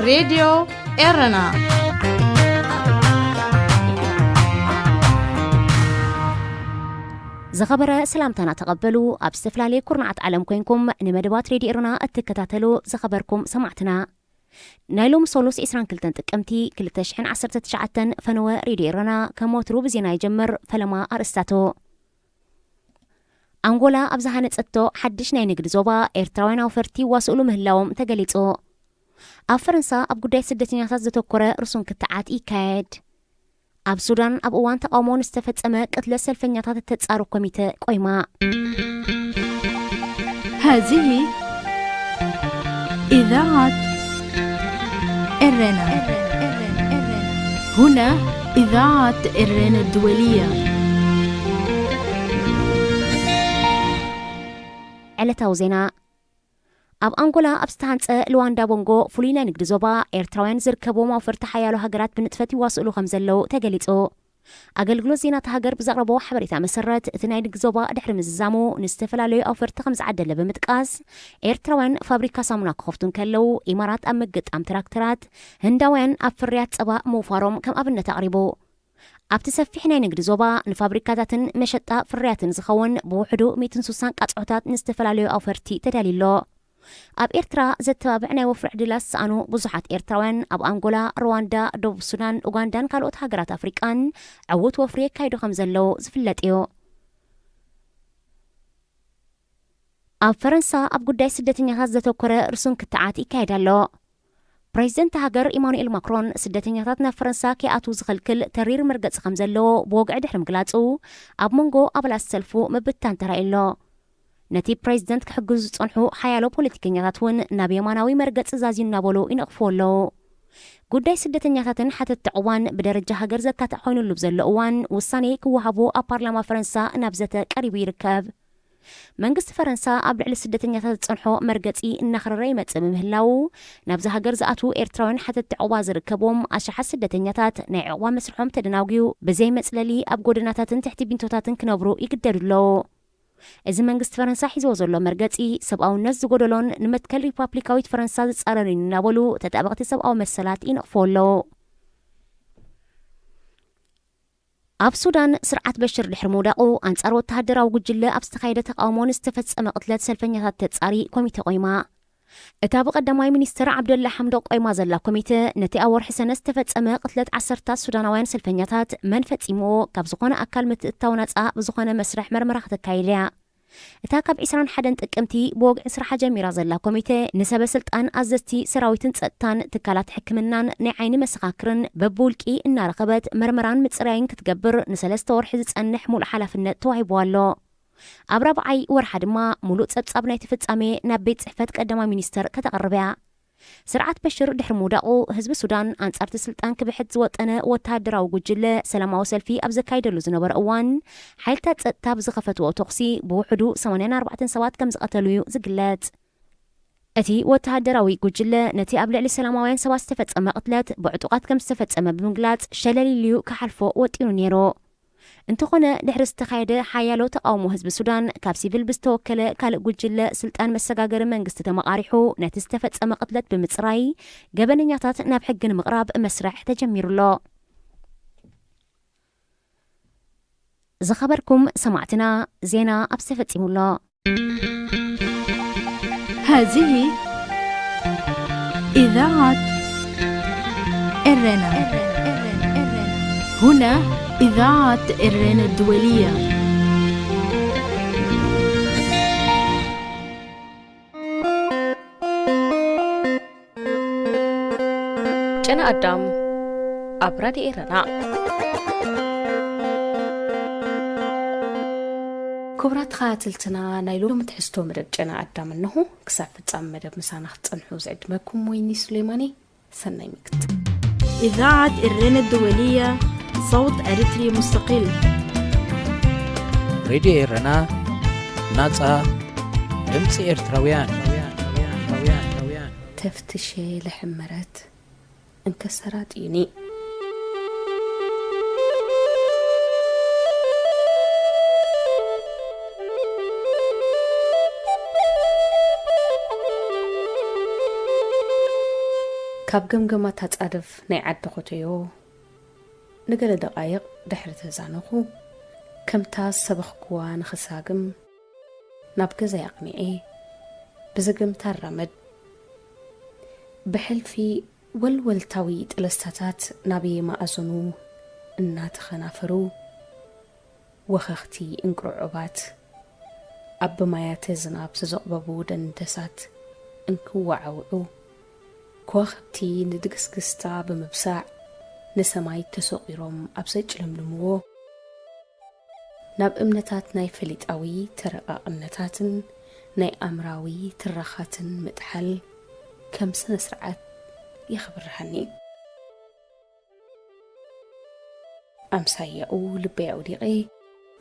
ሬድዮ ኤረና። ዝኸበረ ሰላምታና ተቐበሉ። ኣብ ዝተፈላለየ ኩርናዓት ዓለም ኮይንኩም ንመደባት ሬድዮ ኤረና እትከታተሉ ዝኸበርኩም ሰማዕትና፣ ናይ ሎሚ ሰሉስ ዕስራን ክልተን ጥቅምቲ ክልተ ሽሕን ዓሰርተ ትሽዓተን ፈነወ ሬድዮ ኤረና ከም ወትሩ ብዜና ይጀምር። ፈለማ ኣርእስታቱ። ኣንጎላ ኣብ ዝሃነጸቶ ሓድሽ ናይ ንግዲ ዞባ ኤርትራውያን ኣውፈርቲ ይዋስእሉ ምህላዎም ተገሊጹ። ኣብ ፈረንሳ ኣብ ጉዳይ ስደተኛታት ዘተኮረ ርሱን ክትዓት ይካየድ። ኣብ ሱዳን ኣብ እዋን ተቃውሞ ንዝተፈጸመ ቅትለት ሰልፈኛታት እተጻሩ ኮሚተ ቆይማ። هذه إذاعة إرنا. هنا إذاعة إرنا الدولية. ዕለታዊ ዜና። ኣብ ኣንጎላ ኣብ ዝተሃንጸ ሉዋንዳ ቦንጎ ፍሉይ ናይ ንግዲ ዞባ ኤርትራውያን ዝርከብዎም ኣውፈርቲ ሓያሎ ሃገራት ብንጥፈት ይዋስእሉ ከም ዘለዉ ተገሊጹ። ኣገልግሎት ዜና እታ ሃገር ብዘቕረቦ ሓበሬታ መሰረት፣ እቲ ናይ ንግዲ ዞባ ድሕሪ ምዝዛሙ ንዝተፈላለዩ ኣውፈርቲ ከም ዝዓደለ ብምጥቃስ፣ ኤርትራውያን ፋብሪካ ሳሙና ክኸፍቱ እንከለዉ፣ ኢማራት ኣብ ምግጣም ትራክተራት፣ ህንዳውያን ኣብ ፍርያት ጸባ ምውፋሮም ከም ኣብነት ኣቕሪቡ። ኣብቲ ሰፊሕ ናይ ንግዲ ዞባ ንፋብሪካታትን መሸጣ ፍርያትን ዝኸውን ብውሕዱ ሚእትን ሱሳን ቃጽዖታት ንዝተፈላለዩ ኣውፈርቲ ተዳልዩ ኣሎ። ኣብ ኤርትራ ዘተባብዕ ናይ ወፍሪ ዕድላት ዝሰኣኑ ብዙሓት ኤርትራውያን ኣብ ኣንጎላ፣ ሩዋንዳ፣ ደቡብ ሱዳን፣ ኡጋንዳን ካልኦት ሃገራት ኣፍሪቃን ዕዉት ወፍሪ የካይዱ ከም ዘለዉ ዝፍለጥ እዩ። ኣብ ፈረንሳ ኣብ ጉዳይ ስደተኛታት ዘተኮረ ርሱን ክትዓት ይካየድ ኣሎ። ፕሬዚደንት ሃገር ኢማኑኤል ማክሮን ስደተኛታት ናብ ፈረንሳ ከይኣትዉ ዝኸልክል ተሪር መርገጺ ከም ዘለዎ ብወግዒ ድሕሪ ምግላጹ፣ ኣብ መንጎ ኣባላት ሰልፉ ምብትታን ተራእዩ ኣሎ። ነቲ ፕሬዚደንት ክሕግዙ ዝጸንሑ ሓያሎ ፖለቲከኛታት እውን ናብ የማናዊ መርገጺ ዛዝዩ እናበሉ ይነቕፍዎ ኣለዉ። ጉዳይ ስደተኛታትን ሓተትቲ ዕዋን ብደረጃ ሃገር ዘካትዕ ኮይኑሉ ብዘሎ እዋን፣ ውሳኔ ክወሃቡ ኣብ ፓርላማ ፈረንሳ ናብ ዘተ ቀሪቡ ይርከብ። መንግስቲ ፈረንሳ ኣብ ልዕሊ ስደተኛታት ዝጸንሖ መርገጺ እናኽረረ ይመጽእ ብምህላዉ፣ ናብዚ ሃገር ዝኣትዉ ኤርትራውያን ሓተትቲ ዕቑባ ዝርከብዎም ኣሽሓት ስደተኛታት ናይ ዕቑባ መስርሖም ተደናጉዩ ብዘይ መጽለሊ ኣብ ጎደናታትን ትሕቲ ቢንቶታትን ክነብሩ ይግደዱ ኣለዉ። እዚ መንግስቲ ፈረንሳ ሒዝዎ ዘሎ መርገጺ ሰብኣውነት ዝጎደሎን ንመትከል ሪፓብሊካዊት ፈረንሳ ዝጻረርን እዩ እናበሉ ተጣበቕቲ ሰብኣዊ መሰላት ይነቕፍዎ ኣለዉ። ኣብ ሱዳን ስርዓት በሽር ድሕሪ ምውዳቑ ኣንጻር ወተሃደራዊ ጉጅለ ኣብ ዝተኻየደ ተቃውሞ ንዝተፈጸመ ቅትለት ሰልፈኛታት ተጻሪ ኮሚተ ቆይማ። እታ ብቀዳማይ ሚኒስትር ዓብደላ ሓምዶክ ቆይማ ዘላ ኮሚተ ነቲ ኣብ ወርሒ ሰነ ዝተፈጸመ ቅትለት ዓሰርታት ሱዳናውያን ሰልፈኛታት መን ፈጺምዎ ካብ ዝኾነ ኣካል ምትእትታው ናጻ ብዝኾነ መስርሕ መርመራ ከተካይድ እያ። እታ ካብ ዕስራን ሓደን ጥቅምቲ ብወግዒ ስርሓ ጀሚራ ዘላ ኮሚተ ንሰበ ስልጣን፣ ኣዘዝቲ ሰራዊትን ጸጥታን፣ ትካላት ሕክምናን ናይ ዓይኒ መሰኻክርን በብውልቂ እናረኸበት መርመራን ምጽራይን ክትገብር ንሰለስተ ወርሒ ዝጸንሕ ሙሉእ ሓላፍነት ተዋሂብዋ ኣሎ። ኣብ ራብዓይ ወርሓ ድማ ሙሉእ ጸብጻብ ናይቲ ፍጻሜ ናብ ቤት ጽሕፈት ቀዳማይ ሚኒስተር ከተቕርብ እያ። ስርዓት በሽር ድሕሪ ምውዳቑ፣ ህዝቢ ሱዳን ኣንጻርቲ ስልጣን ክብሕት ዝወጠነ ወተሃደራዊ ጉጅለ ሰላማዊ ሰልፊ ኣብ ዘካይደሉ ዝነበረ እዋን፣ ሓይልታት ጸጥታ ብዝኸፈትዎ ተኹሲ ብውሕዱ ሰማንያን ኣርባዕተን ሰባት ከም ዝቐተሉ እዩ ዝግለጽ። እቲ ወተሃደራዊ ጉጅለ ነቲ ኣብ ልዕሊ ሰላማውያን ሰባት ዝተፈጸመ ቅትለት ብዕጡቓት ከም ዝተፈጸመ ብምግላጽ፣ ሸለል ኢሉ እዩ ክሓልፎ ወጢኑ ነይሩ። እንተኾነ፣ ድሕሪ ዝተኻየደ ሓያሎ ተቓውሞ ህዝቢ ሱዳን፣ ካብ ሲቪል ብዝተወከለ ካልእ ጉጅለ ስልጣን መሰጋገሪ መንግስቲ ተመቓሪሑ፣ ነቲ ዝተፈጸመ ቅትለት ብምጽራይ፣ ገበነኛታት ናብ ሕጊ ንምቕራብ መስርሕ ተጀሚሩ ኣሎ። ዝኸበርኩም ሰማዕትና፣ ዜና ኣብዚ ተፈጺሙ ኣሎ። هذه إذاعة إرنا. هنا إذاعة إرنا الدولية. ጨና ኣዳም ኣብ ራድዮ ኤረና። ክቡራት ተኸታተልትና፣ ናይ ሎሚ ትሕዝቶ መደብ ጨና ኣዳም እንሆ። ክሳብ ፍጻመ መደብ ምሳና ክትጸንሑ ዝዕድመኩም ወይኒ ሱሌማኒ። ሰናይ ምክት። إذاعة إرنا الدولية، صوت أريتري مستقل. ሬድዮ ኤረና፣ ናጻ ድምጺ ኤርትራውያን። ተፍትሸ ለሕመረት እንከሰራጥዩኒ። ካብ ገምገም ኣታጻድፍ ናይ ዓዲ ኮተዮ ንገለ ደቓይቕ ድሕሪ ተዛነኹ፣ ከምታ ዝሰበኽኩዋ ንኽሳግም ናብ ገዛይ ኣቕኒዐ ብዘገምታ እራመድ። ብሕልፊ ወልወልታዊ ጥለስታታት ናበየ መኣዝኑ እናተኸናፈሩ፣ ወኸኽቲ እንቅርዑባት ኣብ ብማያተ ዝናብ ዝዘቕበቡ ደንደሳት እንክወዓውዑ፣ ከዋኽብቲ ንድግስግስታ ብምብሳዕ ንሰማይ ተሰቒሮም ኣብ ዘጭለምልምዎ፣ ናብ እምነታት ናይ ፈሊጣዊ ተረቓቕነታትን ናይ ኣምራዊ ትራኻትን ምጥሓል ከም ስነ ስርዓት የኽብርሃኒ። ኣምሳያኡ ልበይ ኣውዲቐ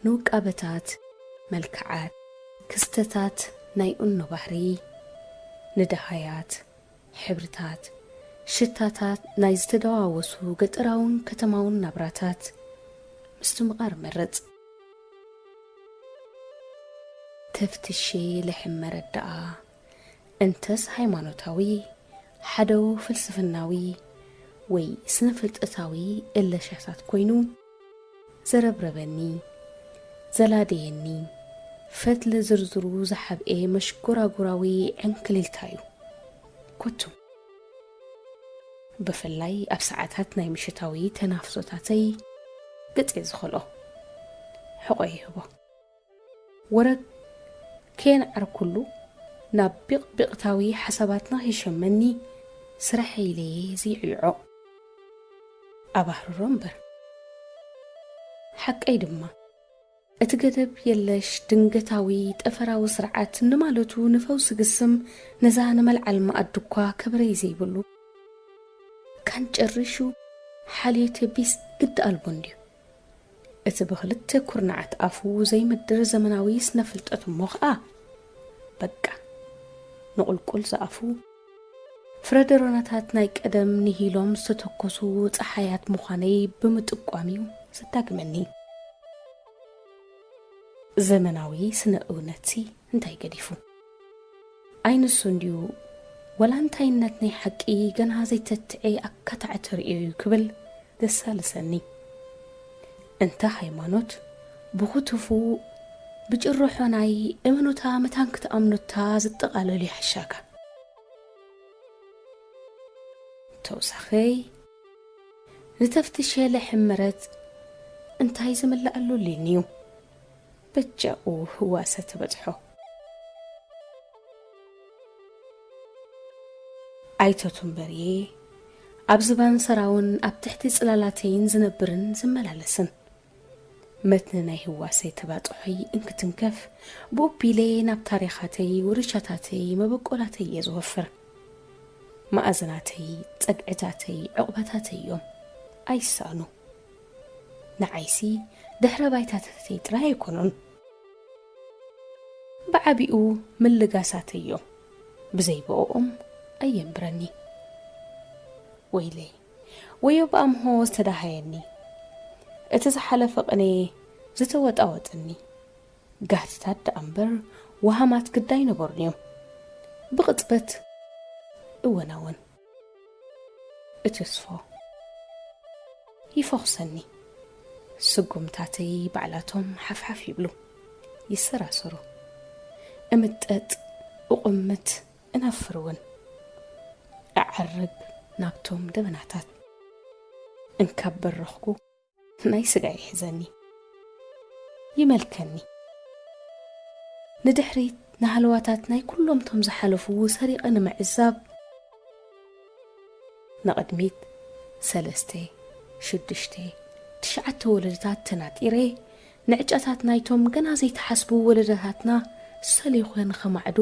ንውቃበታት፣ መልክዓት፣ ክስተታት ናይ ኡኖ ባህሪ፣ ንደሃያት፣ ሕብርታት፣ ሽታታት ናይ ዝተደዋወሱ ገጠራውን ከተማውን ናብራታት ምስትምቓር እመርጽ። ተፍትሼ ልሕመረት ደኣ እንተስ ሃይማኖታዊ፣ ሓደው ፍልስፍናዊ ወይ ስነ-ፍልጠታዊ እለሻታት ኮይኑ፣ ዘረብረበኒ፣ ዘላደየኒ፣ ፈትሊ ዝርዝሩ ዝሓብኤ መሽጎራጉራዊ ዕንክሊልታ'ዩ። ኮቱ፣ ብፍላይ ኣብ ሰዓታት ናይ ምሽታዊ ተናፍሶታተይ ገጸ ዝኸልኦ ሕቖ ይህቦ። ወረግ ከየንዓርኩሉ ናብ ቢቕቢቕታዊ ሓሳባትና ይሸመኒ፣ ስራሕ ኢለየ ዝይዕይዖ። ኣባህርሮ እምበር። ሓቀይ ድማ፣ እቲ ገደብ የለሽ ድንገታዊ ጠፈራዊ ስርዓት ንማለቱ ንፈውሲ ግስም ነዛ ንመልዓል መኣዲ እኳ ከበረይ ዘይብሉ፣ ካን ጨሪሹ ሓልዮተ ቢስ ግዲ ኣልቦ እንድዩ። እቲ ብኽልተ ኩርናዓት ኣፉ ዘይምድር ዘመናዊ ስነ-ፍልጠት እሞ ኸኣ፣ በቃ፣ ንቑልቁል ዝኣፉ ፍረደሮናታት ናይ ቀደም ንሂሎም ዝተተኮሱ ጸሓያት ምዃነይ ብምጥቋም'ዩ ዘዳግመኒ። ዘመናዊ ስነ-እውነትሲ እንታይ ገዲፉ? ኣይንሱ እንድዩ፣ ወላ እንታይነት ናይ ሓቂ ገና ዘይተትዔ ኣካታዕ ተርእዮ'ዩ ክብል ዘሳልሰኒ። እንተ ሃይማኖት፣ ብኹቱፉ፣ ብጭርሖ ናይ እመኑታ መታን ክትኣምኑታ ዝጠቓለል ይሕሻካ። ተውሳኸይ፣ ንተፍትሸ ለሕመረት እንታይ ዝምልኣሉ ሊን'ዩ? በጃኡ ህዋሰ ተበጽሖ። ኣይተቱን በርየ፣ ኣብ ዝባን ሰራውን ኣብ ትሕቲ ጽላላተይን ዝነብርን ዝመላለስን። መትኒ ናይ ህዋሰይ ተባጽሖይ እንክትንከፍ፣ ብኡቢለ ናብ ታሪኻተይ፣ ውርሻታተይ፣ መበቆላተይ እየ ዝወፍር። መኣዝናተይ፣ ጸግዕታተይ፣ ዕቑባታተይ እዮም። ኣይሳኑ። ንዓይሲ ድሕረ ባይታታተይ ጥራይ ኣይኮኑን። ብዓቢኡ ምልጋሳተይ እዮም። ብዘይ ብኦኦም ኣየንብረኒ። ወይለይ፣ ወዮ ብኣምሆ ዝተዳሃየኒ። እቲ ዝሓለፈ ቅኔ ዝተወጣወጠኒ። ጋህትታት ደኣ እምበር ወሃማት ግዳይ ነበሩን እዮም። ብቕጽበት እወናውን። እትስፎ ይፈኹሰኒ። ስጉምታተይ ባዕላቶም ሓፍሓፍ ይብሉ፣ ይሰራሰሩ። እምጠጥ፣ እቑምት፣ እነፍር እውን። እዓርግ ናብቶም ደበናታት። እንካብ በረኽኩ፣ ናይ ስጋ ይሕዘኒ፣ ይመልከኒ። ንድሕሪት ንሃለዋታት ናይ ኩሎም ቶም ዝሓለፉ ሰሪቐ ንምዕዛብ፣ ንቕድሚት ሰለስተ፣ ሽዱሽተ፣ ትሽዓተ ወለዶታት ተናጢረ፣ ንዕጫታት ናይቶም ገና ዘይተሓስቡ ወለዶታትና ሰሊኾ ንኸማዕዱ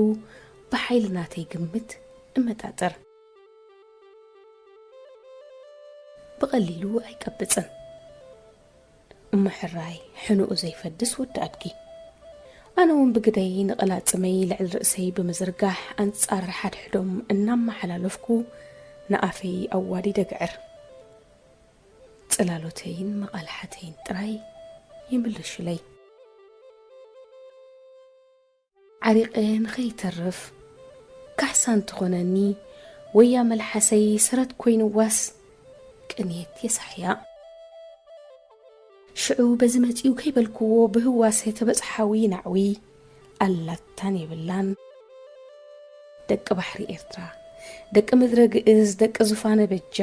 ብሓይሊ ናተይ ግምት እመጣጠር። ብቐሊሉ ኣይቀብጽን። እሞ ሕራይ ሕኑኡ ዘይፈድስ ወዲ ኣድጊ። ኣነ እውን ብግደይ ንቐላጽመይ ልዕሊ ርእሰይ ብምዝርጋሕ ኣንጻር ሓድሕዶም እናመሓላለፍኩ ንኣፈይ ኣዋዲደ ግዕር። ጽላሎተይን መቓልሓተይን ጥራይ ይምልሹለይ። ዓሪቐ ንኸይተርፍ ካሕሳ እንትኾነኒ፣ ወያ መልሓሰይ ስረት ኮይንዋስ ቅንየት የሳሕያ። ሽዑ በዚ መጺኡ ከይበልክዎ ብህዋሰ ተበጽሓዊ ናዕዊ ኣላታን የብላን። ደቂ ባሕሪ ኤርትራ፣ ደቂ ምድረ ግእዝ፣ ደቂ ዙፋነ በጃ፣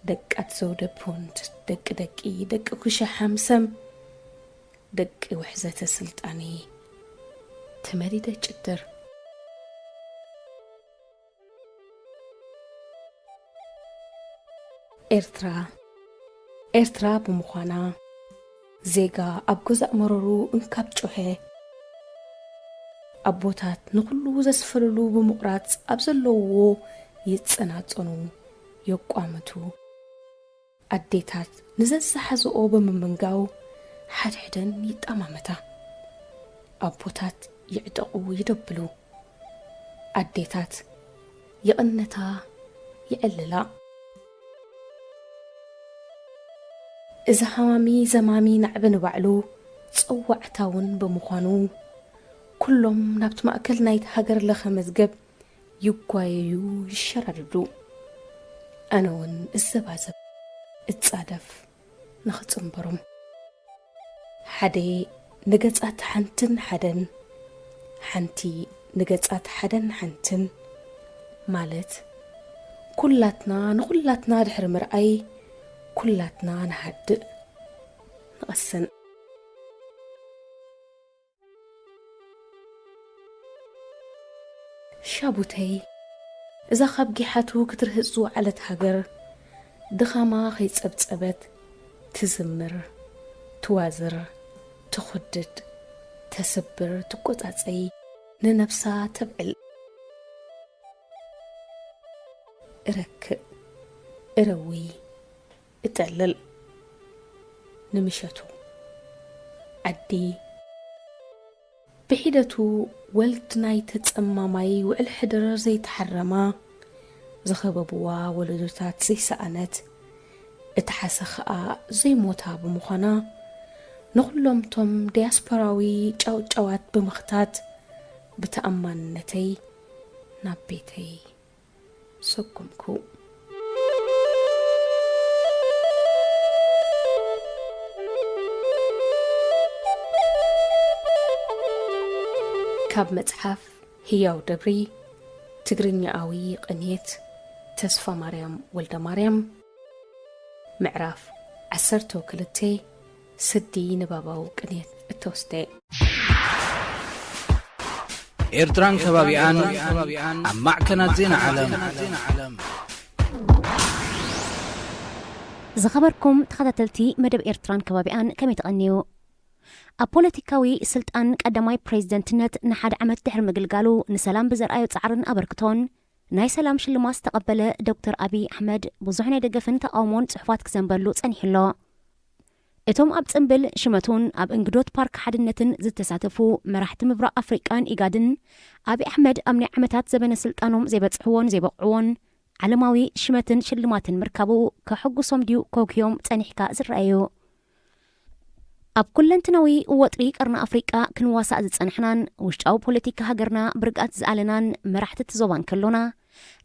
ደቃት ዘውደ ፑንት፣ ደቂ ደቂ፣ ደቂ ኩሸ ሓምሰም፣ ደቂ ውሕዘተ ስልጣኔ፣ ተመሊደ ጭድር። ኤርትራ፣ ኤርትራ ብምዃና፣ ዜጋ ኣብ ገዛእ መረሩ እንካብ ጮኸ፣ ኣቦታት ንኹሉ ዘስፈልሉ ብምቑራጽ ኣብ ዘለውዎ ይጸናጸኑ፣ የቋምቱ። ኣዴታት ንዘዝሓዝኦ ብምምንጋው ሓድሕደን ይጠማመታ። ኣቦታት ይዕጠቑ ይደብሉ። ኣዴታት ይቕነታ ይዕልላ። እዚ ሃማሚ ዘማሚ ናዕቢ ንባዕሉ ጸዋዕታ እውን ብምዃኑ፣ ኩሎም ናብቲ ማእከል ናይቲ ሃገር ለኸ መዝገብ ይጓየዩ ይሸራድዱ። ኣነ እውን እዘባዘብ እጻደፍ ንኽጽንበሮም። ሓደ ንገጻት ሓንትን ሓደን፣ ሓንቲ ንገጻት ሓደን ሓንትን ማለት፣ ኩላትና ንኹላትና ድሕሪ ምርኣይ፣ ኩላትና ንሃድእ፣ ንቐስን። ሻቡተይ፣ እዛ ካብ ጊሓቱ ክትርህጽ ዝወዓለት ሃገር፣ ድኻማ ከይጸብጸበት ትዝምር፣ ትዋዝር፣ ትኹድድ፣ ተስብር፣ ትቆጻጸይ፣ ንነብሳ ተብዕል። እረክእ፣ እረዊ፣ እጠልል። ንምሸቱ ዓዲ ብሒደቱ ወልድ ናይ ተጸማማይ ውዕል ሕደር ዘይተሓረማ፣ ዝኸበብዋ ወለዶታት ዘይሰኣነት፣ እቲ ሓሰ ኸኣ ዘይሞታ ብምዃና፣ ንኹሎምቶም ዲያስፖራዊ ጫውጫዋት ብምኽታት፣ ብተኣማንነተይ ናብ ቤተይ ሰጉምኩ። ካብ መጽሓፍ ህያው ደብሪ፣ ትግርኛኣዊ ቅንየት፣ ተስፋማርያም ወልደማርያም፣ ምዕራፍ ዓሰርተ ክልተ፣ ስዲ ንባባዊ ቅንየት እተወስደ። ኤርትራን ከባቢኣን ኣብ ማዕከናት ዜና ዓለም። ዝኸበርኩም ተኸታተልቲ መደብ ኤርትራን ከባቢኣን፣ ከመይ ትቐንዩ? ኣብ ፖለቲካዊ ስልጣን ቀዳማይ ፕሬዝደንትነት ንሓደ ዓመት ድሕሪ ምግልጋሉ፣ ንሰላም ብዘርኣዮ ጻዕርን ኣበርክቶን ናይ ሰላም ሽልማት ዝተቐበለ ዶክተር ኣብይ ኣሕመድ፣ ብዙሕ ናይ ደገፍን ተቓውሞን ጽሑፋት ክዘንበሉ ጸኒሑ ኣሎ። እቶም ኣብ ጽምብል ሽመቱን ኣብ እንግዶት ፓርክ ሓድነትን ዝተሳተፉ መራሕቲ ምብራቕ ኣፍሪቃን ኢጋድን፣ ኣብይ ኣሕመድ ኣብ ናይ ዓመታት ዘበነ ስልጣኖም ዘይበጽሕዎን ዘይበቕዕዎን ዓለማዊ ሽመትን ሽልማትን ምርካቡ ከሐጉሶም ድዩ ከውክዮም ጸኒሕካ ዝረኣዩ? ኣብ ኩለንትናዊ ወጥሪ ቀርኒ ኣፍሪቃ ክንዋሳእ ዝጸናሕናን ውሽጣዊ ፖለቲካ ሃገርና ብርግኣት ዝኣለናን መራሕቲ እቲ ዞባ እንከሎና፣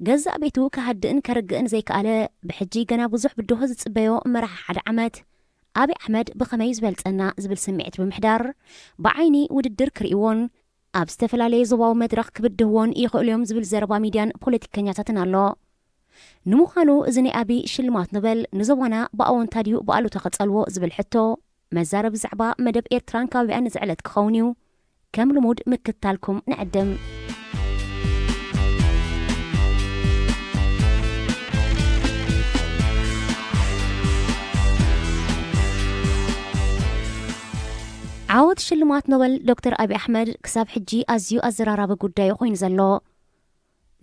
ገዛእ ቤቱ ክሃድእን ከርግእን ዘይከኣለ፣ ብሕጂ ገና ብዙሕ ብድሆ ዝጽበዮ መራሒ ሓደ ዓመት፣ ኣብይ ኣሕመድ ብኸመይ ዝበልጸና ዝብል ስምዒት ብምሕዳር፣ ብዓይኒ ውድድር ክርእይዎን ኣብ ዝተፈላለየ ዞባዊ መድረኽ ክብድህዎን ይኽእሉ እዮም ዝብል ዘረባ ሚድያን ፖለቲከኛታትን ኣሎ። ንምዃኑ እዚ ናይ ኣብይ ሽልማት ኖበል ንዞባና ብኣወንታ ድዩ ብኣሉታ ክጸልዎ ዝብል ሕቶ መዛረቢ ዛዕባ መደብ ኤርትራን ከባቢኣን እዚ ዕለት ክኸውን እዩ። ከም ልሙድ ምክትታልኩም ንዕድም። ዓወት ሽልማት ኖበል ዶክተር ኣብይ ኣሕመድ ክሳብ ሕጂ ኣዝዩ ኣዘራራቢ ጉዳይ ኮይኑ ዘሎ።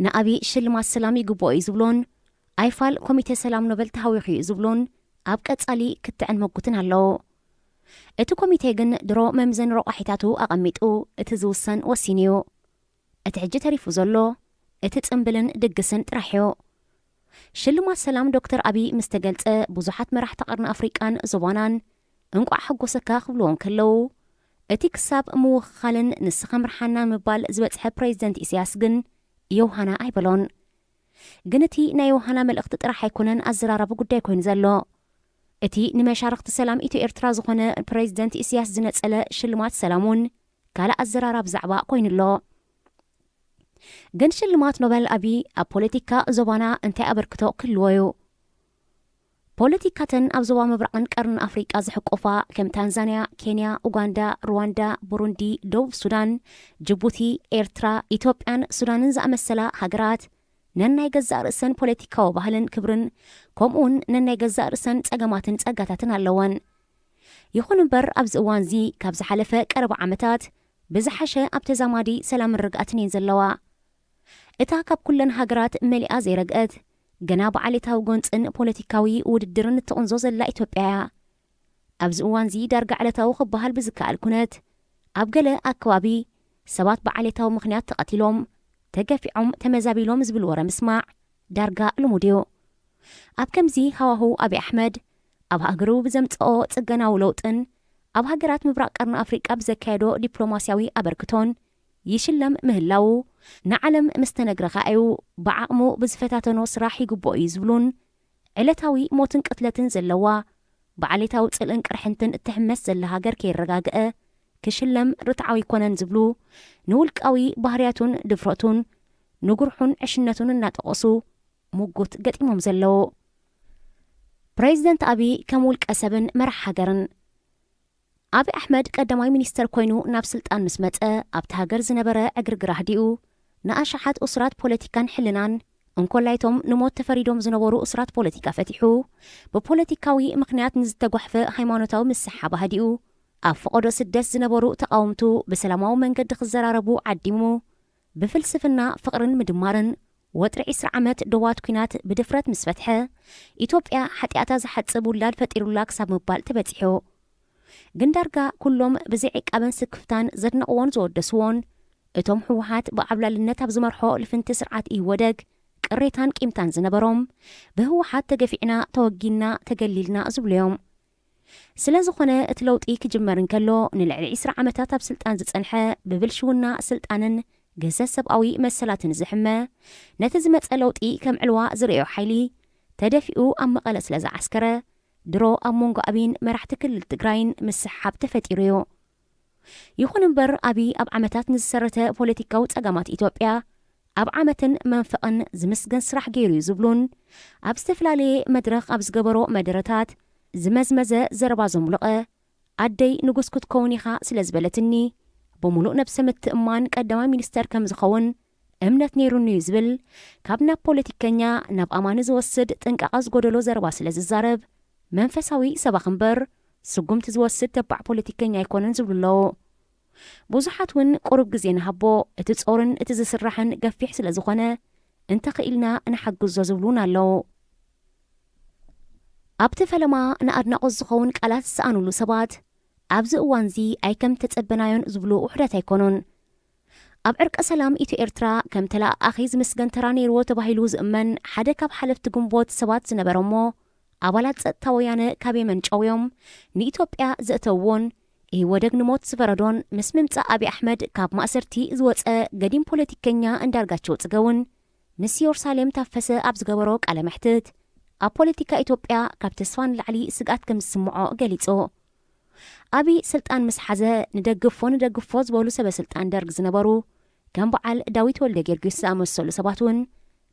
ንኣብይ ሽልማት ሰላም ይግብኦ እዩ ዝብሎን፣ ኣይፋል ኮሚቴ ሰላም ኖበል ተሃዊኹ እዩ ዝብሎን ኣብ ቀጻሊ ክትዕን መጉትን ኣለዉ። እቲ ኮሚቴ ግን ድሮ መምዘኒ ረቋሒታቱ ኣቐሚጡ እቲ ዝውሰን ወሲኑ እዩ። እቲ ሕጂ ተሪፉ ዘሎ እቲ ጽምብልን ድግስን ጥራሕ እዩ። ሽልማት ሰላም ዶክተር ኣብይ ምስ ተገልጸ፣ ብዙሓት መራሕቲ ቀርኒ ኣፍሪቃን ዞባናን እንቋዕ ሓጎሰካ ክብልዎ እንከለዉ፣ እቲ ክሳብ ምውኽኻልን ንስኻ ምርሓና ምባል ዝበጽሐ ፕሬዚደንት ኢሳያስ ግን የውሃና ኣይበሎን። ግን እቲ ናይ ዮሃና መልእኽቲ ጥራሕ ኣይኮነን ኣዘራራቢ ጉዳይ ኮይኑ ዘሎ። እቲ ንመሻርኽቲ ሰላም ኢትዮ ኤርትራ ዝኾነ ፕሬዚደንት ኢሳያስ ዝነጸለ ሽልማት ሰላም እውን ካልእ ኣዘራራቢ ዛዕባ ኮይኑ ኣሎ። ግን ሽልማት ኖበል ኣቢ ኣብ ፖለቲካ ዞባና እንታይ ኣበርክቶ ክህልዎ እዩ? ፖለቲካተን ኣብ ዞባ ምብራቕን ቀርኒ ኣፍሪቃ ዝሕቆፋ ከም ታንዛንያ፣ ኬንያ፣ ኡጋንዳ፣ ሩዋንዳ፣ ቡሩንዲ፣ ደቡብ ሱዳን፣ ጅቡቲ፣ ኤርትራ፣ ኢትዮጵያን ሱዳንን ዝኣመሰላ ሃገራት ነናይ ገዛእ ርእሰን ፖለቲካዊ ባህልን ክብርን ከምኡውን ነናይ ገዛእ ርእሰን ጸገማትን ጸጋታትን ኣለወን። ይኹን እምበር ኣብዚ እዋንዚ ካብ ዝሓለፈ ቀረባ ዓመታት ብዝሓሸ ኣብ ተዛማዲ ሰላምን ርግኣትን እየን ዘለዋ። እታ ካብ ኩለን ሃገራት መሊኣ ዘይረግአት፣ ገና ብዓሌታዊ ጎንጽን ፖለቲካዊ ውድድርን እትቕንዞ ዘላ ኢትዮጵያ እያ። ኣብዚ እዋንዚ ዳርጋ ዕለታዊ ክበሃል ብዝከኣል ኩነት፣ ኣብ ገለ ኣከባቢ ሰባት ብዓሌታዊ ምኽንያት ተቐቲሎም፣ ተገፊዖም፣ ተመዛቢሎም ዝብል ወረ ምስማዕ ዳርጋ ልሙድ እዩ። ኣብ ከምዚ ሃዋህው ኣቢ ኣሕመድ ኣብ ሃገሩ ብዘምጽኦ ጽገናዊ ለውጥን ኣብ ሃገራት ምብራቕ ቀርኒ ኣፍሪቃ ብዘካየዶ ዲፕሎማስያዊ ኣበርክቶን ይሽለም ምህላዉ ንዓለም ምስ ተነግረ ከኣ እዩ ብዓቕሙ ብዝፈታተኖ ስራሕ ይግብኦ እዩ ዝብሉን ዕለታዊ ሞትን ቅትለትን ዘለዋ ብዓሌታዊ ጽልእን ቅርሕንትን እትሕመስ ዘላ ሃገር ከይረጋግአ ክሽለም ርትዓዊ ኣይኮነን ዝብሉ ንውልቃዊ ባህርያቱን ድፍረቱን ንጉርሑን ዕሽነቱን እናጠቐሱ ሙጉት ገጢሞም ዘለዉ። ፕሬዚደንት ኣቢ ከም ውልቀ ሰብን መራሕ ሃገርን። ኣቢ ኣሕመድ ቀዳማይ ሚኒስተር ኮይኑ ናብ ስልጣን ምስ መጸ ኣብቲ ሃገር ዝነበረ ዕግርግር ኣህዲኡ ንኣሽሓት እሱራት ፖለቲካን ሕልናን እንኮላይቶም ንሞት ተፈሪዶም ዝነበሩ እሱራት ፖለቲካ ፈቲሑ ብፖለቲካዊ ምኽንያት ንዝተጓሕፈ ሃይማኖታዊ ምስሓብ ኣህዲኡ ኣብ ፈቐዶ ስደት ዝነበሩ ተቓወምቱ ብሰላማዊ መንገዲ ክዘራረቡ ዓዲሙ ብፍልስፍና ፍቕርን ምድማርን ወጥሪ ዕስራ ዓመት ዶባት ኲናት ብድፍረት ምስ ፈትሐ፣ ኢትዮጵያ ሓጢኣታ ዝሓጽብ ውላድ ፈጢሩላ ክሳብ ምባል ተበጺሑ። ግን ዳርጋ ኩሎም ብዘይ ዕቃበን ስክፍታን ዘድነቕዎን ዝወደስዎን፣ እቶም ህወሓት ብዓብላልነት ኣብ ዝመርሖ ልፍንቲ ስርዓት ኢህወደግ ቅሬታን ቂምታን ዝነበሮም፣ ብህወሓት ተገፊዕና፣ ተወጊንና፣ ተገሊልና ዝብሉ እዮም። ስለ ዝኾነ እቲ ለውጢ ክጅመር እንከሎ ንልዕሊ ዕስራ ዓመታት ኣብ ስልጣን ዝጸንሐ ብብልሽውና ስልጣንን ግህሰት ሰብኣዊ መሰላትን ዝሕመ ነቲ ዝመጸ ለውጢ ከም ዕልዋ ዝርእዮ ሓይሊ ተደፊኡ ኣብ መቐለ ስለ ዝዓስከረ ድሮ ኣብ መንጎ ኣብይን መራሕቲ ክልል ትግራይን ምስሕሓብ ተፈጢሩ እዩ። ይኹን እምበር ኣብይ ኣብ ዓመታት ንዝሰረተ ፖለቲካዊ ጸገማት ኢትዮጵያ ኣብ ዓመትን መንፈቕን ዝምስገን ስራሕ ገይሩ እዩ ዝብሉን ኣብ ዝተፈላለየ መድረኽ ኣብ ዝገበሮ መደረታት ዝመዝመዘ ዘረባ ዘሙሉቐ ኣደይ ንጉስ ክትከውን ኢኻ ስለ ዝበለትኒ ብምሉእ ነብሰ ምትእማን ቀዳማይ ሚኒስተር ከም ዝኸውን እምነት ነይሩኒ እዩ ዝብል ካብ ናብ ፖለቲከኛ ናብ ኣማኒ ዝወስድ ጥንቃቐ ዝጎደሎ ዘረባ ስለ ዝዛረብ መንፈሳዊ ሰባኽ እምበር ስጉምቲ ዝወስድ ተባዕ ፖለቲከኛ ኣይኮነን ዝብሉ ኣለዉ። ብዙሓት እውን ቁሩብ ግዜ ንሃቦ እቲ ጾርን እቲ ዝስራሕን ገፊሕ ስለ ዝኾነ እንተኽኢልና ንሓግዞ ዝብሉ እውን ኣለዉ። ኣብቲ ፈለማ ንኣድናቖት ዝኸውን ቃላት ዝሰኣኑሉ ሰባት ኣብዚ እዋንዚ ኣይከም ተጸበናዮን ዝብሉ ውሑዳት ኣይኮኑን። ኣብ ዕርቀ ሰላም ኢትዮ ኤርትራ ከም ተለኣኣኺ ዝምስገን ተራ ነይርዎ ተባሂሉ ዝእመን ሓደ ካብ ሓለፍቲ ግንቦት ሰባት ዝነበረ እሞ ኣባላት ጸጥታ ወያነ ካብ የመን ጨውዮም ንኢትዮጵያ ዘእተውዎን ኢህወደግ ንሞት ዝፈረዶን ምስ ምምጻእ ኣብይ ኣሕመድ ካብ ማእሰርቲ ዝወጸ ገዲም ፖለቲከኛ እንዳርጋቸው ጽገውን ምስ ዮርሳሌም ታፈሰ ኣብ ዝገበሮ ቃለ መሕትት ኣብ ፖለቲካ ኢትዮጵያ ካብ ተስፋ ንላዕሊ ስግኣት ከም ዝስምዖ ገሊጹ። ኣብይ ስልጣን ምስ ሓዘ ንደግፎ ንደግፎ ዝበሉ ሰበ ስልጣን ደርግ ዝነበሩ ከም በዓል ዳዊት ወልደ ጊዮርጊስ ዝኣመሰሉ ሰባት እውን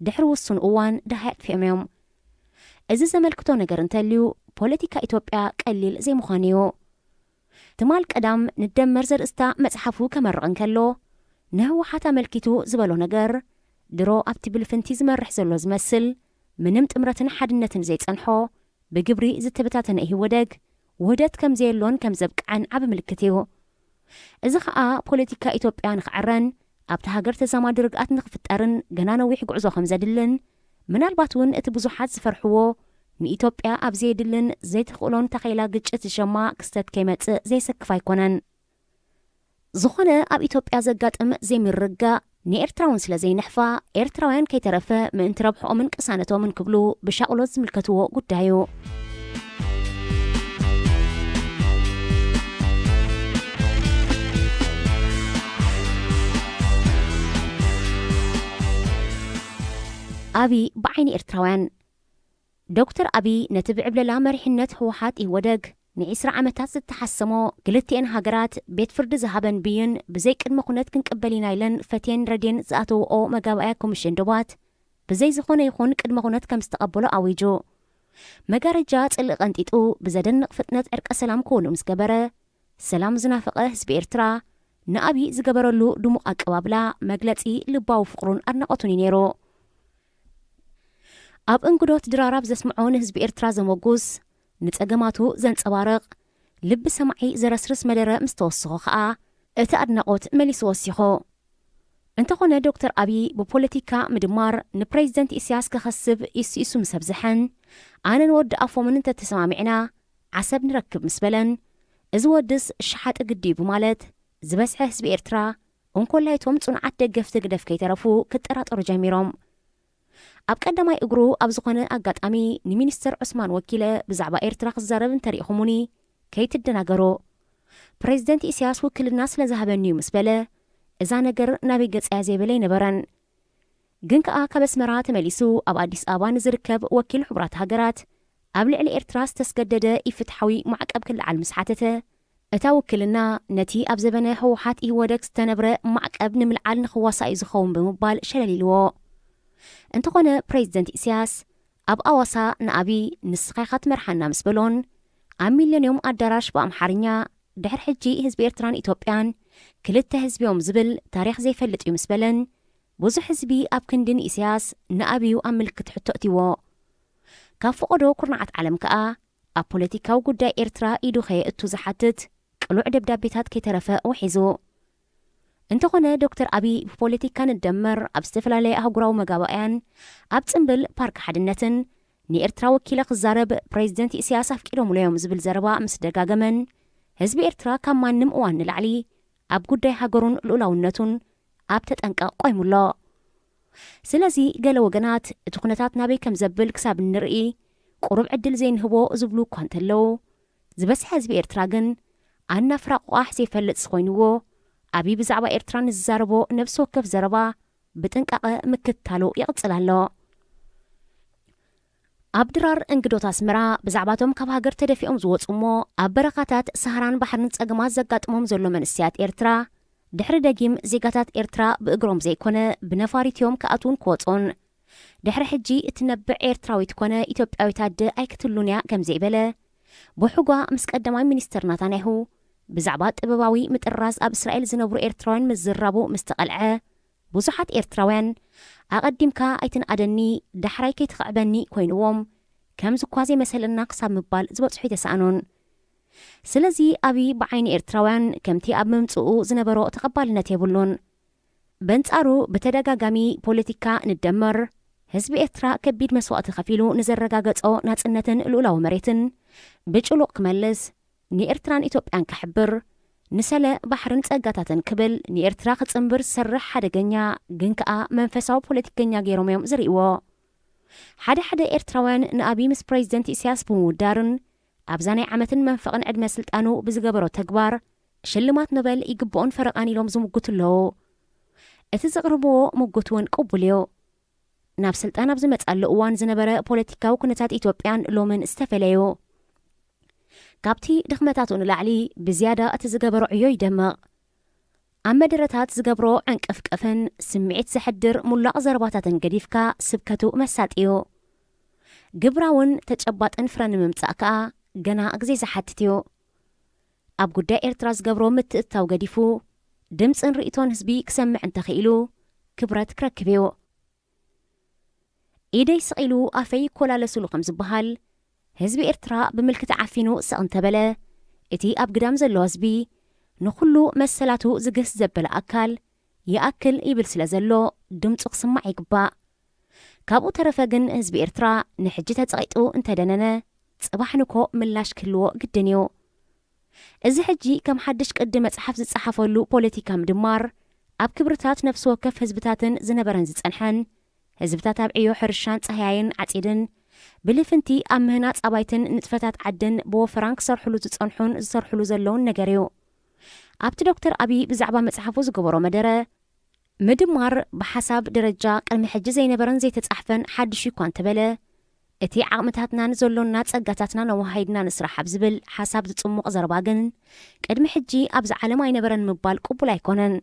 ድሕሪ ውሱን እዋን ደሃይ ኣጥፊኦም እዮም። እዚ ዘመልክቶ ነገር እንተልዩ ፖለቲካ ኢትዮጵያ ቀሊል ዘይምዃኑ እዩ። ትማል ቀዳም ንደመር ዘርእስታ መጽሓፉ ከመርቕ እንከሎ ንህወሓት ኣመልኪቱ ዝበሎ ነገር ድሮ ኣብቲ ብልፍንቲ ዝመርሕ ዘሎ ዝመስል ምንም ጥምረትን ሓድነትን ዘይጸንሖ ብግብሪ ዝተበታተነ ኢህወደግ ውህደት ከም ዘየሎን ከም ዘብቅዐን ዓቢ ምልክት እዩ። እዚ ኸኣ ፖለቲካ ኢትዮጵያ ንኽዕረን ኣብቲ ሃገር ተዛማዲ ርግኣት ንኽፍጠርን ገና ነዊሕ ጉዕዞ ከም ዘድልን ምናልባት እውን እቲ ብዙሓት ዝፈርሕዎ ንኢትዮጵያ ኣብ ዘየድልን ዘይትኽእሎን ተኸኢላ ግጭት ዝሸማ ክስተት ከይመጽእ ዘየሰክፍ ኣይኮነን። ዝኾነ ኣብ ኢትዮጵያ ዘጋጥም ዘይምርግጋእ ንኤርትራ እውን ስለ ዘይንሕፋ ኤርትራውያን ከይተረፈ ምእንቲ ረብሕኦምን ቅሳነቶምን ክብሉ ብሻቕሎት ዝምልከትዎ ጉዳይ እዩ። ኣብይ ብዓይኒ ኤርትራውያን። ዶክተር ኣብይ ነቲ ብዕብለላ መሪሕነት ህወሓት ኢህወደግ ንዒስራ ዓመታት ዝተሓሰሞ፣ ክልቲኤን ሃገራት ቤት ፍርዲ ዝሃበን ብይን ብዘይ ቅድመ ኩነት ክንቅበል ኢና ኢለን ፈትየን ረድየን ዝኣተውኦ መጋባእያ ኮሚሽን ዶባት ብዘይ ዝኾነ ይኹን ቅድመ ኩነት ከም ዝተቐበሎ ኣዊጁ። መጋረጃ ጽልኢ ቀንጢጡ ብዘደንቕ ፍጥነት ዕርቀ ሰላም ክውንኡ ምስ ገበረ፣ ሰላም ዝናፈቐ ህዝቢ ኤርትራ ንኣብይ ዝገበረሉ ድሙቕ ኣቀባብላ መግለጺ ልባዊ ፍቕሩን ኣድናቖቱን እዩ ነይሩ። ኣብ እንግዶት ድራራብ ዘስምዖ ንህዝቢ ኤርትራ ዘመጉስ፣ ንጸገማቱ ዘንጸባርቕ፣ ልቢ ሰማዒ ዘረስርስ መደረ ምስ ተወስኾ ኸኣ እቲ ኣድናቖት መሊሱ ወሲኹ። እንተኾነ ዶክተር ኣብይ ብፖለቲካ ምድማር ንፕሬዚደንት ኢሳያስ ከኸስብ ኢሱ ኢሱ ምስ ኣብዝሐን ኣነን ወዲ ኣፎምን እንተተሰማሚዕና ዓሰብ ንረክብ ምስ በለን፣ እዚ ወድስ ሸሓጢ ግዲ እዩ ብማለት ዝበዝሐ ህዝቢ ኤርትራ እንኮላይ እቶም ጽኑዓት ደገፍቲ ህግደፍ ከይተረፉ ክጠራጠሩ ጀሚሮም። ኣብ ቀዳማይ እግሩ ኣብ ዝኾነ ኣጋጣሚ ንሚኒስተር ዑስማን ወኪለ ብዛዕባ ኤርትራ ክዛረብ እንተሪእኹሙኒ ከይትደናገሩ። ፕሬዚደንት ኢሳያስ ውክልና ስለ ዝሃበኒ እዩ ምስ በለ እዛ ነገር ናበይ ገጻያ ዘይበለ ኣይነበረን። ግን ከኣ ካብ ኣስመራ ተመሊሱ ኣብ ኣዲስ ኣበባ ንዝርከብ ወኪል ሕቡራት ሃገራት ኣብ ልዕሊ ኤርትራ ዝተስገደደ ኢፍትሓዊ ማዕቀብ ክለዓል ምስ ሓተተ፣ እታ ውክልና ነቲ ኣብ ዘበነ ህወሓት ኢህወደግ ዝተነብረ ማዕቀብ ንምልዓል ንኽዋሳእ እዩ ዝኸውን ብምባል ሸለል ኢልዎ። እንተኾነ ፕሬዚደንት ኢሳያስ ኣብ ኣዋሳ ንኣብይ ንስኻ ኢኻ ትመርሓና ምስ በሎን ኣብ ሚሌንዮም ኣዳራሽ ብኣምሓርኛ ድሕሪ ሕጂ ህዝቢ ኤርትራን ኢትዮጵያን ክልተ ህዝቢ እዮም ዝብል ታሪኽ ዘይፈልጥ እዩ ምስ በለን ብዙሕ ህዝቢ ኣብ ክንዲ ንኢሳያስ ንኣብዩ ኣብ ምልክት ሕቶ እትይዎ። ካብ ፈቐዶ ኩርናዓት ዓለም ከኣ ኣብ ፖለቲካዊ ጉዳይ ኤርትራ ኢዱ ከየእቱ ዝሓትት ቅሉዕ ደብዳቤታት ከይተረፈ ውሒዙ። እንተኾነ ዶክተር ኣብይ ብፖለቲካ ንደመር ኣብ ዝተፈላለየ ኣህጉራዊ መጋባእያን ኣብ ጽምብል ፓርክ ሓድነትን ንኤርትራ ወኪለ ክዛረብ ፕሬዚደንት ኢሳያስ ኣፍቂዶምሉ እዮም ዝብል ዘረባ ምስ ደጋገመን ህዝቢ ኤርትራ ካብ ማንም እዋን ንላዕሊ ኣብ ጉዳይ ሃገሩን ልኡላውነቱን ኣብ ተጠንቀቕ ቆይሙ ኣሎ። ስለዚ ገለ ወገናት እቲ ኩነታት ናበይ ከም ዘብል ክሳብ እንርኢ ቁሩብ ዕድል ዘይንህቦ ዝብሉ እኳ እንተለዉ፣ ዝበዝሐ ህዝቢ ኤርትራ ግን ኣናፍራ ቆቓሕ ዘይፈልጥ ስኾይንዎ ኣብይ ብዛዕባ ኤርትራ ንዝዛረቦ ነብሲ ወከፍ ዘረባ ብጥንቃቐ ምክትታሉ ይቕጽል ኣሎ። ኣብ ድራር እንግዶት ኣስመራ ብዛዕባቶም ካብ ሃገር ተደፊኦም ዝወጹ እሞ ኣብ በረኻታት ሰሃራን ባሕርን ጸገማት ዘጋጥሞም ዘሎ መንእሰያት ኤርትራ ድሕሪ ደጊም ዜጋታት ኤርትራ ብእግሮም ዘይኮነ ብነፋሪት እዮም ክኣትዉን ክወጹን። ድሕሪ ሕጂ እትነብዕ ኤርትራዊት ኮነ ኢትዮጵያዊት ኣደ ኣይክትሉን እያ ከም ዘይበለ ብሕጓ ምስ ቀዳማይ ሚኒስተር ናታንያሁ ብዛዕባ ጥበባዊ ምጥራዝ ኣብ እስራኤል ዝነብሩ ኤርትራውያን ምዝራቡ ምስ ተቐልዐ ብዙሓት ኤርትራውያን ኣቐዲምካ ኣይትንኣደኒ ዳሕራይ ከይትኽዕበኒ ኮይንዎም ከምዚ እኳ ዘይመሰለና ክሳብ ምባል ዝበጽሑ ኣይተሳእኑን። ስለዚ ኣብይ ብዓይኒ ኤርትራውያን ከምቲ ኣብ ምምጽኡ ዝነበሮ ተቐባልነት የብሉን። በንጻሩ ብተደጋጋሚ ፖለቲካ ንደመር ህዝቢ ኤርትራ ከቢድ መስዋእቲ ከፊሉ ንዘረጋገጾ ናጽነትን ልኡላዊ መሬትን ብጭሉቕ ክመልስ ንኤርትራን ኢትዮጵያን ከሕብር ንሰለ ባሕርን ጸጋታትን ክብል ንኤርትራ ክጽንብር ዝሰርሕ ሓደገኛ ግን ከኣ መንፈሳዊ ፖለቲከኛ ገይሮም እዮም ዝርእይዎ። ሓደ ሓደ ኤርትራውያን ንኣብይ ምስ ፕሬዚደንት ኢሳያስ ብምውዳርን ኣብዛ ናይ ዓመትን መንፈቕን ዕድመ ስልጣኑ ብዝገበሮ ተግባር ሽልማት ኖበል ይግብኦን ፈረቓን ኢሎም ዝምጉቱ ኣለዉ። እቲ ዘቕርብዎ ምጉት እውን ቅቡል እዩ። ናብ ስልጣን ኣብ ዝመጽኣሉ እዋን ዝነበረ ፖለቲካዊ ኩነታት ኢትዮጵያን ሎምን ዝተፈለዩ። ካብቲ ድኽመታቱ ንላዕሊ ብዝያዳ እቲ ዝገበሮ ዕዮ ይደምቕ። ኣብ መደረታት ዝገብሮ ዕንቅፍቅፍን ስምዒት ዘሕድር ሙላቕ ዘረባታትን ገዲፍካ ስብከቱ መሳጢ እዩ። ግብራውን ተጨባጥን ፍረ ንምምጻእ ከኣ ገና ግዜ ዝሓትት እዩ። ኣብ ጉዳይ ኤርትራ ዝገብሮ ምትእትታው ገዲፉ ድምጽን ርእይቶን ህዝቢ ክሰምዕ እንተኽኢሉ ክብረት ክረክብ እዩ። ኢደይ ስቕ ኢሉ ኣፈይ ይኮላለስሉ ከም ዝበሃል ህዝቢ ኤርትራ ብምልክት ዓፊኑ ስቕ እንተበለ እቲ ኣብ ግዳም ዘሎ ህዝቢ ንኹሉ መሰላቱ ዝግህስ ዘበለ ኣካል ይኣክል ይብል ስለ ዘሎ ድምጹ ክስማዕ ይግባእ። ካብኡ ተረፈ ግን ህዝቢ ኤርትራ ንሕጂ ተጸቒጡ እንተደነነ ጽባሕ ንኮ ምላሽ ክህልዎ ግድን እዩ። እዚ ሕጂ ከም ሓድሽ ቅዲ መጽሓፍ ዝጸሓፈሉ ፖለቲካ ምድማር ኣብ ክብርታት ነፍሲ ወከፍ ህዝብታትን ዝነበረን ዝጸንሐን ህዝብታት ኣብ ዕዮ ሕርሻን ጻህያይን ዓጺድን ብልፍንቲ ኣብ ምህናጽ ኣባይትን ንጥፈታት ዓድን ብወፈራን ክሰርሕሉ ዝጸንሑን ዝሰርሕሉ ዘለውን ነገር እዩ። ኣብቲ ዶክተር ኣብይ ብዛዕባ መጽሓፉ ዝገበሮ መደረ ምድማር ብሓሳብ ደረጃ ቅድሚ ሕጂ ዘይነበረን ዘይተጻሕፈን ሓድሽ እዩ እኳ እንተበለ፣ እቲ ዓቕምታትናን ዘሎና ጸጋታትናን ኣወሃሂድና ንስራሕ ኣብ ዝብል ሓሳብ ዝጽሙቕ ዘረባ ግን፣ ቅድሚ ሕጂ ኣብዚ ዓለም ኣይነበረን ምባል ቅቡል ኣይኮነን።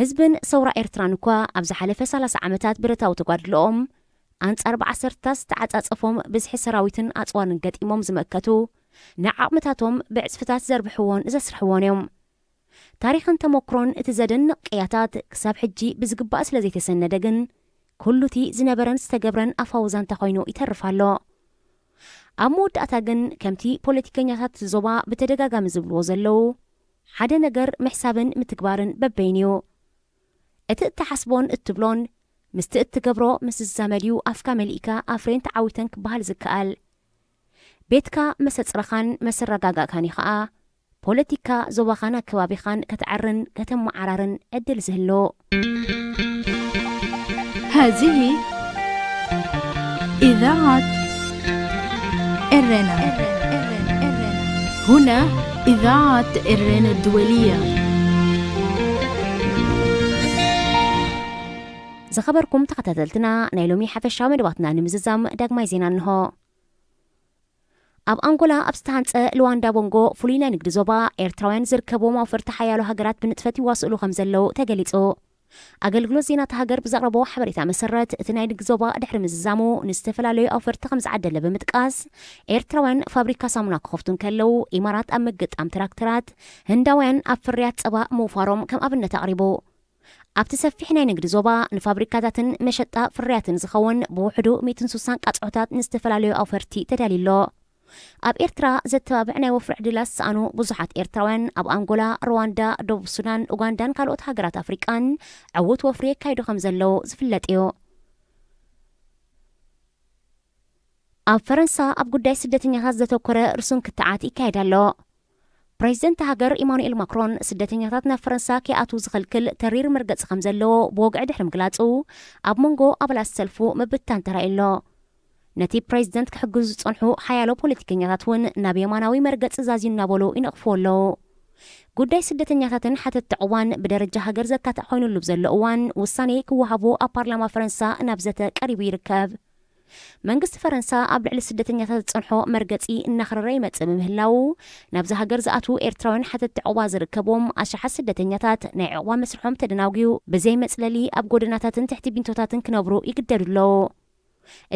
ህዝብን ሰውራ ኤርትራን እኳ ኣብ ዝሓለፈ ሰላሳ ዓመታት ብረታዊ ተጓድሎኦም ኣንጻር ብዓሰርታት ዝተዓጻጸፎም ብዝሒ ሰራዊትን ኣጽዋርን ገጢሞም ዝመከቱ፣ ንዓቕምታቶም ብዕጽፍታት ዘርብሕዎን ዘስርሕዎን እዮም። ታሪኽን ተመክሮን እቲ ዘደንቕ ቅያታት ክሳብ ሕጂ ብዝግባእ ስለ ዘይተሰነደ ግን፣ ኩሉ እቲ ዝነበረን ዝተገብረን ኣፋዊ ዛንታ ኮይኑ ይተርፍ ኣሎ። ኣብ መወዳእታ ግን፣ ከምቲ ፖለቲከኛታት እቲ ዞባ ብተደጋጋሚ ዝብልዎ ዘለዉ፣ ሓደ ነገር ምሕሳብን ምትግባርን በበይን እዩ። እቲ እትሓስቦን እትብሎን ምስቲ እትገብሮ ምስ ዝዛመድ እዩ ኣፍካ መሊእካ ኣፍሬን ተዓዊተን ክበሃል ዝከኣል። ቤትካ መሰጽረኻን መሰረጋጋእካን እዩ ኸኣ ፖለቲካ ዞባኻን ኣከባቢኻን ከተዕርን ከተመዓራርን ዕድል ዝህሉ። هذه إذاعة إرنا. هنا إذاعة إرنا الدولية. ዝኸበርኩም ተኸታተልትና፣ ናይ ሎሚ ሓፈሻዊ መደባትና ንምዝዛም ዳግማይ ዜና እንሆ። ኣብ ኣንጎላ ኣብ ዝተሃንጸ ሉዋንዳ ቦንጎ ፍሉይ ናይ ንግዲ ዞባ፣ ኤርትራውያን ዝርከብዎም ኣውፈርቲ ሓያሎ ሃገራት ብንጥፈት ይዋስእሉ ከም ዘለዉ ተገሊጹ። ኣገልግሎት ዜና እታ ሃገር ብዘቕረቦ ሓበሬታ መሰረት፣ እቲ ናይ ንግዲ ዞባ ድሕሪ ምዝዛሙ ንዝተፈላለዩ ኣውፈርቲ ከም ዝዓደለ ብምጥቃስ፣ ኤርትራውያን ፋብሪካ ሳሙና ክኸፍቱ እንከለዉ፣ ኢማራት ኣብ ምግጣም ትራክተራት፣ ህንዳውያን ኣብ ፍርያት ጸባ ምውፋሮም ከም ኣብነት ኣቕሪቡ። ኣብቲ ሰፊሕ ናይ ንግዲ ዞባ፣ ንፋብሪካታትን መሸጣ ፍርያትን ዝኸውን ብውሕዱ ሚእትን ስሳን ቃጽዖታት ንዝተፈላለዩ ኣውፈርቲ ተዳልዩ ኣሎ። ኣብ ኤርትራ ዘተባብዕ ናይ ወፍሪ ዕድላት ዝሰኣኑ ብዙሓት ኤርትራውያን ኣብ ኣንጎላ፣ ሩዋንዳ፣ ደቡብ ሱዳን፣ ኡጋንዳን ካልኦት ሃገራት ኣፍሪቃን ዕዉት ወፍሪ የካይዱ ከም ዘለዉ ዝፍለጥ እዩ። ኣብ ፈረንሳ ኣብ ጉዳይ ስደተኛታት ዘተኮረ ርሱን ክትዓት ይካየድ ኣሎ። ፕሬዚደንት ሃገር ኢማኑኤል ማክሮን ስደተኛታት ናብ ፈረንሳ ከይኣትዉ ዝኸልክል ተሪር መርገጺ ከም ዘለዎ ብወግዒ ድሕሪ ምግላጹ፣ ኣብ መንጎ ኣባላት ሰልፉ ምብትታን ተራእዩ ኣሎ። ነቲ ፕሬዚደንት ክሕግዙ ዝጸንሑ ሓያሎ ፖለቲከኛታት እውን ናብ የማናዊ መርገጺ ዛዝዩ እናበሉ ይነቕፍዎ ኣለዉ። ጉዳይ ስደተኛታትን ሓተትቲ ዕቑባን ብደረጃ ሃገር ዘካትዕ ኮይኑሉ ብዘሎ እዋን፣ ውሳኔ ክወሃቦ ኣብ ፓርላማ ፈረንሳ ናብ ዘተ ቀሪቡ ይርከብ። መንግስቲ ፈረንሳ ኣብ ልዕሊ ስደተኛታት ዝጸንሖ መርገጺ እናኽረረ ይመጽእ ብምህላዉ፣ ናብዛ ሃገር ዝኣትዉ ኤርትራውያን ሓተትቲ ዕቑባ ዝርከብዎም ኣሽሓት ስደተኛታት ናይ ዕቑባ መስርሖም ተደናጒዩ፣ ብዘይ መጽለሊ ኣብ ጎደናታትን ትሕቲ ቢንቶታትን ክነብሩ ይግደዱ ኣለዉ።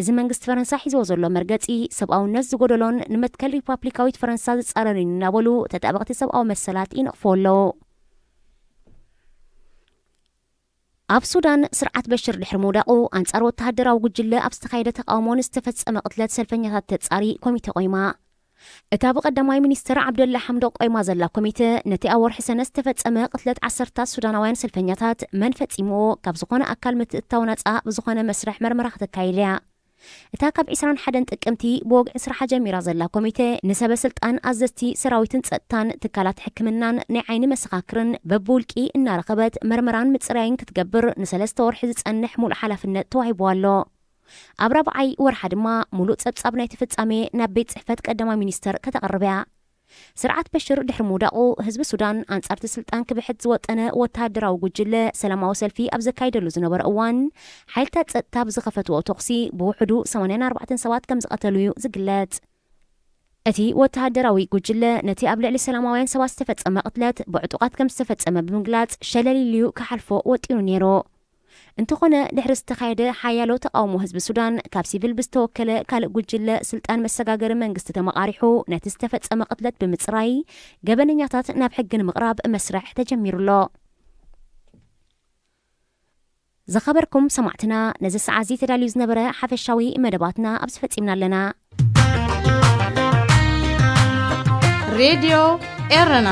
እዚ መንግስቲ ፈረንሳ ሒዝዎ ዘሎ መርገጺ፣ ሰብኣውነት ዝጎደሎን ንመትከል ሪፓብሊካዊት ፈረንሳ ዝጻረርን እዩ እናበሉ ተጣበቕቲ ሰብኣዊ መሰላት ይነቕፍዎ ኣለዉ። ኣብ ሱዳን፣ ስርዓት በሽር ድሕሪ ምውዳቑ፣ ኣንጻር ወተሃደራዊ ጉጅለ ኣብ ዝተኻየደ ተቓውሞ ንዝተፈጸመ ቅትለት ሰልፈኛታት ተጻሪ ኮሚተ ቆይማ። እታ ብቐዳማይ ሚኒስተር ዓብደላ ሓምዶክ ቆይማ ዘላ ኮሚተ፣ ነቲ ኣብ ወርሒ ሰነ ዝተፈጸመ ቅትለት ዓሰርታት ሱዳናውያን ሰልፈኛታት መን ፈጺምዎ ካብ ዝኾነ ኣካል ምትእትታው ናጻ ብዝኾነ መስርሕ መርመራ ከተካይድ እያ። እታ ካብ ዕስራን ሓደን ጥቅምቲ ብወግዒ ስርሓ ጀሚራ ዘላ ኮሚተ፣ ንሰበ ስልጣን፣ ኣዘዝቲ ሰራዊትን ጸጥታን፣ ትካላት ሕክምናን ናይ ዓይኒ መሰኻክርን በብውልቂ እናረኸበት መርመራን ምጽራይን ክትገብር ንሰለስተ ወርሒ ዝጸንሕ ሙሉእ ሓላፍነት ተዋሂብዋ ኣሎ። ኣብ ራብዓይ ወርሓ ድማ ሙሉእ ጸብጻብ ናይቲ ፍጻሜ ናብ ቤት ጽሕፈት ቀዳማይ ሚኒስተር ከተቕርብ እያ። ስርዓት በሽር ድሕሪ ምውዳቑ፣ ህዝቢ ሱዳን ኣንጻርቲ ስልጣን ክብሕት ዝወጠነ ወተሃደራዊ ጉጅለ ሰላማዊ ሰልፊ ኣብ ዘካይደሉ ዝነበረ እዋን፣ ሓይልታት ጸጥታ ብዝኸፈትዎ ተኹሲ ብውሕዱ ሰማንያን ኣርባዕተን ሰባት ከም ዝቐተሉ እዩ ዝግለጽ። እቲ ወተሃደራዊ ጉጅለ ነቲ ኣብ ልዕሊ ሰላማውያን ሰባት ዝተፈጸመ ቅትለት ብዕጡቓት ከም ዝተፈጸመ ብምግላጽ፣ ሸለል ኢሉ ክሓልፎ ወጢኑ ነይሩ። እንተኾነ፣ ድሕሪ ዝተኻየደ ሓያሎ ተቓውሞ ህዝቢ ሱዳን፣ ካብ ሲቪል ብዝተወከለ ካልእ ጉጅለ ስልጣን መሰጋገሪ መንግስቲ ተመቓሪሑ፣ ነቲ ዝተፈጸመ ቅትለት ብምጽራይ፣ ገበነኛታት ናብ ሕጊ ንምቕራብ መስርሕ ተጀሚሩ ኣሎ። ዝኸበርኩም ሰማዕትና፣ ነዚ ሰዓት እዚ ተዳልዩ ዝነበረ ሓፈሻዊ መደባትና ኣብዚ ፈጺምና ኣለና። ሬድዮ ኤረና